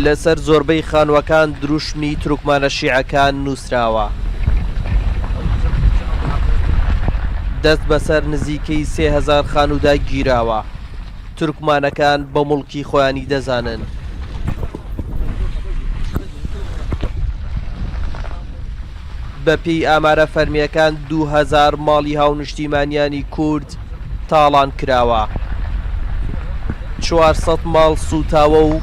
لەسەر زۆربەی خانووەکان دروشمی تورکمانە شیعەکان نووسراوە. دەست بەسەر نزیکەی 3000 خانوودا گیراوە. تورکمانەکان بە موڵکی خۆیانی دەزانن. بەپێی ئامارە فەرمییەکان 2000 ماڵی هاونیشتیمانیانی کورد تاڵان کراوە، 400 ماڵ سووتاوە و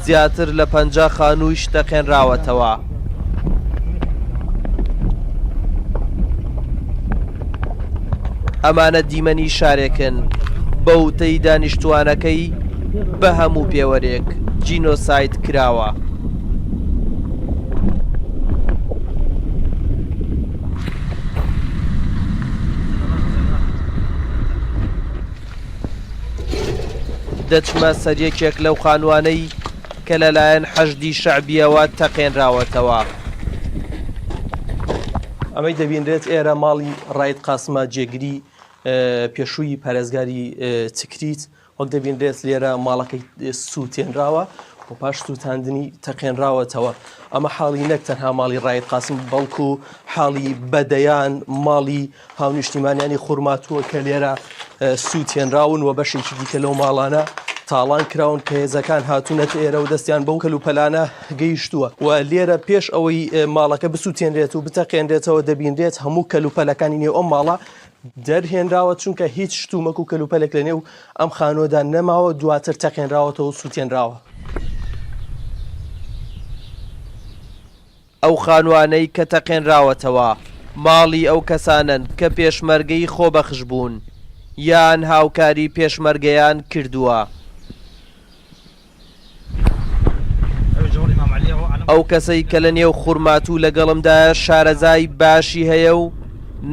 زیاتر لە 50 خانوویش تەقێنراوەتەوە. ئەمانە دیمەنی شارێکن بە وتەی دانیشتووانەکەی بە هەموو پێوەرێک جینۆساید کراوە. دەچمە سەر یەکێک لەو خانووانەی کە لەلایەن حەشدی شەعبییەوە تەقێنراوەتەوە. ئەمەی دەبینرێت ئێرە ماڵی ڕاید قاسمە جێگری پێشووی پارێزگاری تکریت وەک دەبینرێت لێرە ماڵەکەی سووتێنراوە و پاش سووتاندنی تەقێنراوەتەوە ئەمە حاڵی نەک تەنها ماڵی ڕاید قاسم بەڵکو حاڵی بەدەیان ماڵی هاونیشتیمانیانی خورماتووە کە لێرە سووتێنراون و بەشێکی دیکە لەو ماڵانە تاڵان کراون کە هێزەکان هاتوونەتە ئێرە و دەستیان بەو کەلوپەلانە گەیشتووە و لێرە پێش ئەوەی ماڵەکە بسووتێنرێت و بتەقێنرێتەوە دەبینرێت هەموو کەلوپەلەکانی نێو ئەم ماڵە دەرهێنراوە چونکە هیچ شتومەک و کەلوپەلێک لە نێو ئەم خانووەدا نەماوە دواتر تەقێنراوەتەوە و سووتێنراوە. ئەو خانووانەی کە تەقێنراوەتەوە ماڵی ئەو کەسانەن کە پێشمەرگەی خۆبەخش بوون یان هاوکاری پێشمەرگەیان کردووە. ئەو کەسەی کە لە نێو خورماتوو لەگەڵمدایە شارەزای باشی هەیە و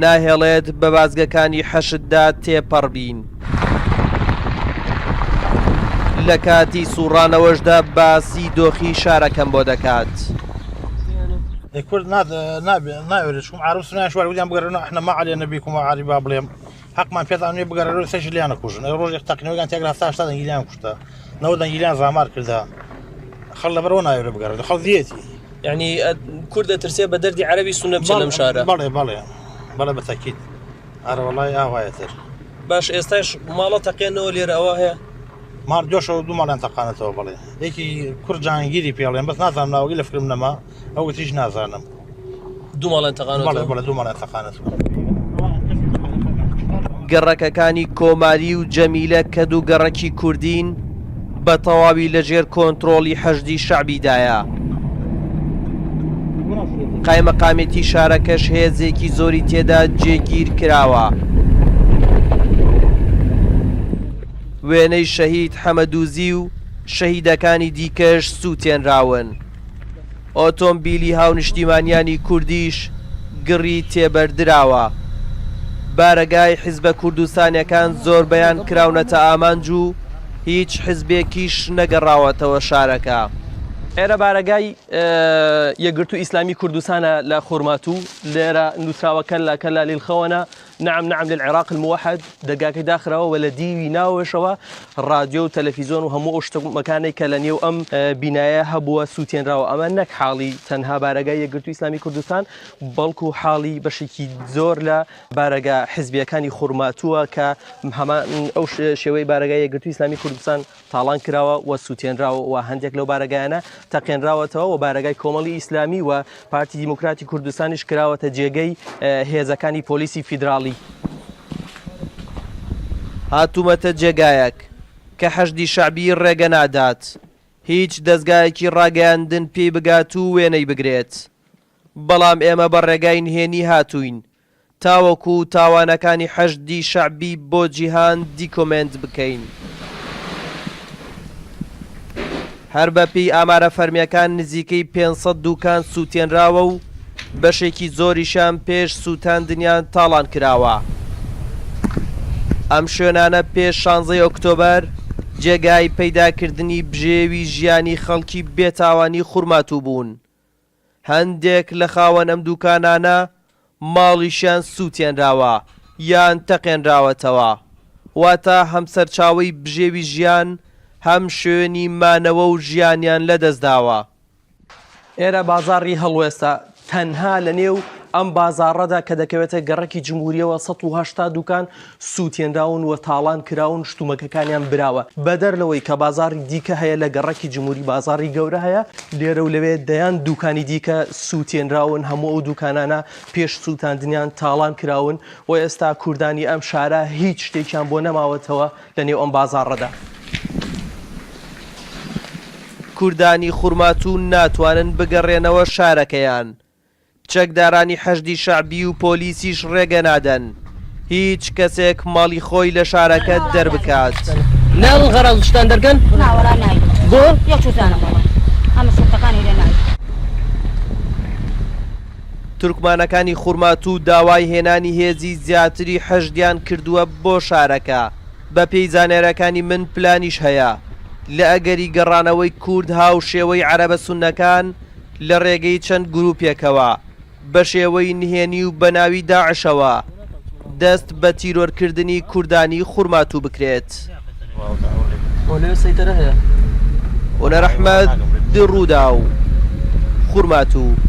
ناهێڵێت بە بازگەکانی حەشددا تێپەڕ بین. لە کاتی سوڕانەوەشدا باسی دۆخی شارەکەم بۆ دەکات. کورد ناوێرێت چون عرب سنیان شوار ویان بگەڕێنەوە احنا ما علينا بكم وعربا بڵێم حەقمان پێتان نیە بگەڕێنەوە سەش لیان کوژن ئەو ڕۆژێک تەقینەوەیان تێک هەفتا هەشتا دەنگی لیان کوشتە نەوە دەنگی لیان زامار کردە خەڵ لەبەرەوە ناوێرە بگەڕێت خەڵ دیەتی یعنی کورد دەترسێ بە دەردی عەرەبی سوننە بچن لەم شارە بەڵێ بەڵێ بەڵێ بەتەکید ئەرە وەڵای ئاوایەتر. باش ئێستاش ماڵە تەقێنەوە لێرە ئەوە هەیە؟ ماڵ دۆشەوە دوو ماڵیان تەقانەتەوە بەڵێ یەکی کوڕ جانگیری پێڵێن بەس نازانم ناوەکەی لە فکرم نەما ئەو تریش نازانم دوو ماڵیان تەقانەتەوە بەڵێ بەڵێ دوو ماڵیان تەقانەتەوە. گەڕەکەکانی کۆماری و جەمیلە کە دوو گەڕەکی کوردین بە تەواوی لەژێر کۆنترۆڵی حەشدی شەعبیدایە. قایمەقامێتی شارەکەش هێزێکی زۆری تێدا جێگیر کراوە. وێنەی شەهید حەمەدوزی و شەهیدەکانی دیکەش سووتێنراون. ئۆتۆمبیلی هاونیشتیمانیانی کوردیش گڕی تێبەردراوە. بارەگای حیزبە کوردستانیەکان زۆربەیان کراونەتە ئامانج و هیچ حیزبێکیش نەگەڕاوەتەوە شارەکە. ئێرە بارەگای یەکگرتوو ئیسلامی کوردستانە لە خورماتوو، لێرە نووسراوە کەلا کەلا لیلخەوەنە، نعم نعم للعراق الموحد، دەرگاکەی داخراوە و لە دیوی ناوەوەشەوە ڕادیۆ و تەلەفیزۆن و هەموو ئەو شتەکانەی کە لە نێو ئەم بینایە هەبووە سووتێنراوە. ئەمە نەک حاڵی تەنها بارەگای یەکگرتووی ئیسلامی کوردستان، بەڵکو حاڵی بەشێکی زۆر لە بارەگا حزبییەکانی خورماتووە کە هەمان ئەو شێوەی بارەگای یەکگرتووی ئیسلامی کوردستان تاڵان کراوە و سووتێنراوە و هەندێک لەو بارەگایانە تەقێنراوەتەوە و بارەگای کۆمەڵی ئیسلامی و پارتی دیموکراتی کوردستانیش کراوەتە جێگەی هێزەکانی پۆلیسی فیدراڵی. هاتوومەتە جێگایەک کە حەشدی شەعبی ڕێگە نادات هیچ دەزگایەکی ڕاگەیاندن پێی بگات و وێنەی بگرێت، بەڵام ئێمە بە ڕێگای نهێنی هاتووین تاوەکو تاوانەکانی حەشدی شەعبی بۆ جیهان دیکۆمێنت بکەین. هەر بەپێی ئامارە فەرمییەکان نزیکەی 500 دوکان سووتێنراوە و بەشێکی زۆریشیان پێش سووتاندنیان تاڵان کراوە. ئەم شوێنانە پێش شانزەی ئۆکتۆبەر جێگای پەیداکردنی بژێوی ژیانی خەڵکی بێتاوانی خورماتوو بوون. هەندێک لە خاوەن ئەم دوکانانە ماڵیشیان سوتێنراوە یان تەقێنراوەتەوە، واتە هەم سەرچاوەی بژێوی ژیان، هەم شوێنی مانەوە و ژیانیان لەدەستداوە. ئێرە بازاڕی هەڵوێستە، تەنها لەنێو ئەم بازاڕەدا کە دەکەوێتە گەڕەکی جمهوریەوە 180 دوکان سووتێنراون و تاڵان کراون، شتومەکەکانیان براوە. بەدەر لەوەی کە بازاڕی دیکە هەیە لە گەڕەکی جمهوری بازاڕی گەورە هەیە، لێرە و لەوێ دەیان دوکانی دیکە سووتێنراون، هەموو ئەو دوکانانە پێش سووتاندنیان تاڵان کراون و ئێستا کوردانی ئەم شارە هیچ شتێکیان بۆ نەماوەتەوە لەنێو ئەم بازاڕەدا. کوردانی خورماتوو ناتوانن بگەڕێنەوە شارەکەیان، چەکدارانی حەشدی شەعبی و پۆلیسیش ڕێگە نادەن هیچ کەسێک ماڵی خۆی لە شارەکە دەربکات. ناڵن غەراز شتان دەرکەن؟ نا وەڵا نایەن. بۆ؟ یەک چوزانم وەڵا ئەمە شورتەکانی لێ نایەن. تورکمانەکانی خورماتوو داوای هێنانی هێزی زیاتری حەشدیان کردووە بۆ شارەکە. بەپێی زانیارییەکانی من پلانیش هەیە لە ئەگەری گەڕانەوەی کورد هاوشێوەی عەرەبە سوننەکان لە رێگەی چەند گروپێکەوە بە شێوەی نهێنی و بە ناوی داعشەوە دەست بە تیرۆرکردنی کوردانی خورماتوو بکرێت. هونەر ئەحمەد، رووداو، خورماتوو.